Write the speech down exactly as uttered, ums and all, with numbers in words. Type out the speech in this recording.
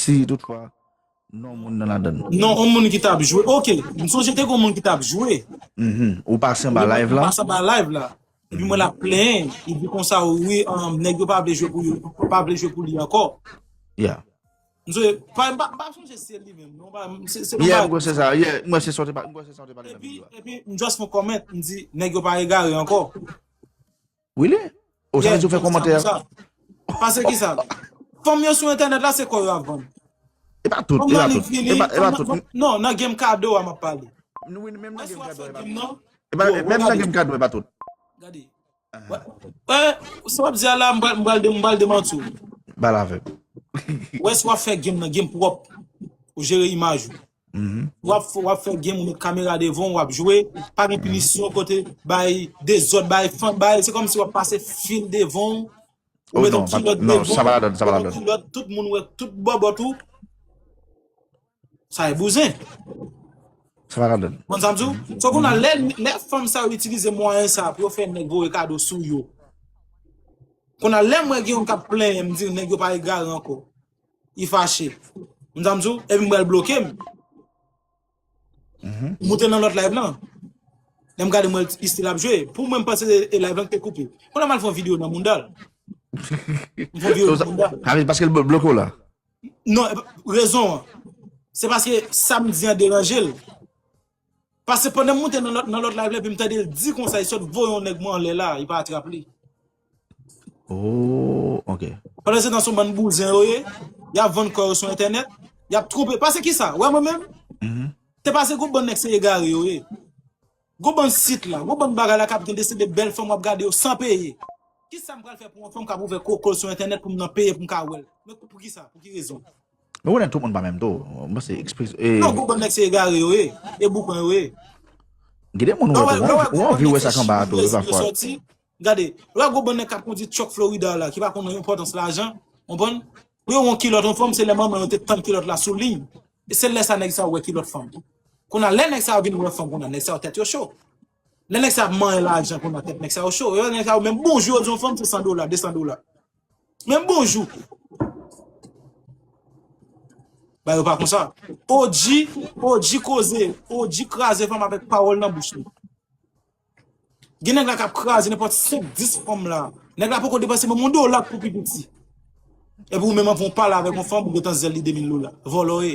Si toutfwa non moun nan ladann. Non, yon moun ki t ap jwe. Ok, m sonje te gen yon moun ki t ap jwe. Mhm. Ou pase anba live la? Pase anba live la. Epi mwen la plenyen, li di konsa wi, um, nèg yo pa vle jwe pou yo, pa vle jwe pou li ankò. Yeah. M sonje, pa, pa, pa sonje se li menm. Non, pa, se, se Yeah, mwen se sa. Yeah, mwen se sa te pa, mwen se sa te pale nan Epi, videyo a. Epi, m just fè yon comment, m di, nèg yo pa egare ankò. Really? Ou sa vle di ou fè kòmantè a? Pase ki sa? Fanm yo sou entènèt la, se kò yo ap vann. E pa tout, e pa tout. E pa, e pa tout. Non, nan game kado a m ap pale. Nou, menm nan game kado, e pa tout. Non, E pa, menm nan game kado, e pa tout. Gade. Wè, sa w ap di a la, m pral, m pral de, m pral demanti w. Bal avè m. Wè, si w ap fè game nan, game pwòp. Ou jere imaj ou. W ap, w ap fè game, ou met kamera devan w, w ap jwe. Pa gen pinisyon kote, bay dezòd, bay fan, bay, se kòmsi w ap pase fil devan w. Ou Oh met non, yon kilòt non, devan sa pa ladann, sa pa w, ou met ladann. Kilòt, tout moun wè, tout bòbòt ou. Sa e bouzen. Sa pa ladann. Konn sa m di w? So, kounye a, lè, lè fanm sa yo itilize mwayen sa pou yo fè nèg voye kado sou yo. Kounye a, lè m wè gen yon k ap plenyen, m di nèg yo pa egare ankò. Li fache. Konn sa m di w? Epi m pral bloke m. M moute nan lòt live lan. Lè m gade m wè l still ap jwe. Pou mwen, m panse e live lan ki te koupe. Kounye a, m al fè yon videyo nan mouda l. M fè yon videyo nan mouda l. Paske l bloke w la. Non, rezon an. Se paske sa m di an deranje l. Paske pandan m moute nan lòt, nan lòt live la, epi m tande l di konsa, li sot voye yon nèg mwen anlè la, li pa atrap li. Oh, ok. Pandan se tan, se yon bann bouzen yo ye, y ap vann kò yo sou entènèt, y ap twonpe. Paske ki sa? Wè mwen menm? Se paske gwo bann nèg se egare yo ye. Gwo bann sit la, gwo bann bagay la k ap gen deside bèl fanm w ap gade yo san peye. Ki sa m pral fè pou yon fanm k ap ouvè koko l sou entènèt pou m nan peye pou m ka wè l? Men pou, pou ki sa? Pou ki rezon? Men ou konnen tout moun pa menm tou. Mwen se ekspresyon. Non, gwo bann nèg se egare yo ye. E boukan yo ye. Gen de moun ou wè tou, ou anvi wè sa k anba a tou, e pafwa. Gade, lè gwo bann nèg k ap kondi truck Florida la, ki pa konn enpòtans lajan, konprann? Pou yo wè yon kilòt yon fanm, se lè manman yo te tann kilòt la sou liy. E se lè sa nèg sa yo wè kilòt fanm. Kounye a, lè nèg sa yo vin wè fanm, kounye a, nèg sa yo tèt yo cho. Lè nèg sa ap manyen lajan, kounye a, tèt nèg sa yo cho. Yo, nèg sa yo, menm bonjou yo di yon fanm, se san dola, de san dola. Menm bonjou. Ba yo pa konsa. O G, O G koze, O G kraze fanm avèk pawòl nan bouch li. Gen nèg la k ap kraze nenpòt senk, dis fanm la. Nèg la poko depanse menm yon dola pou pi piti. Epi ou menm anvan w pale avèk yon fanm, ou gentan zèl li de mil dola. Vòlò ye.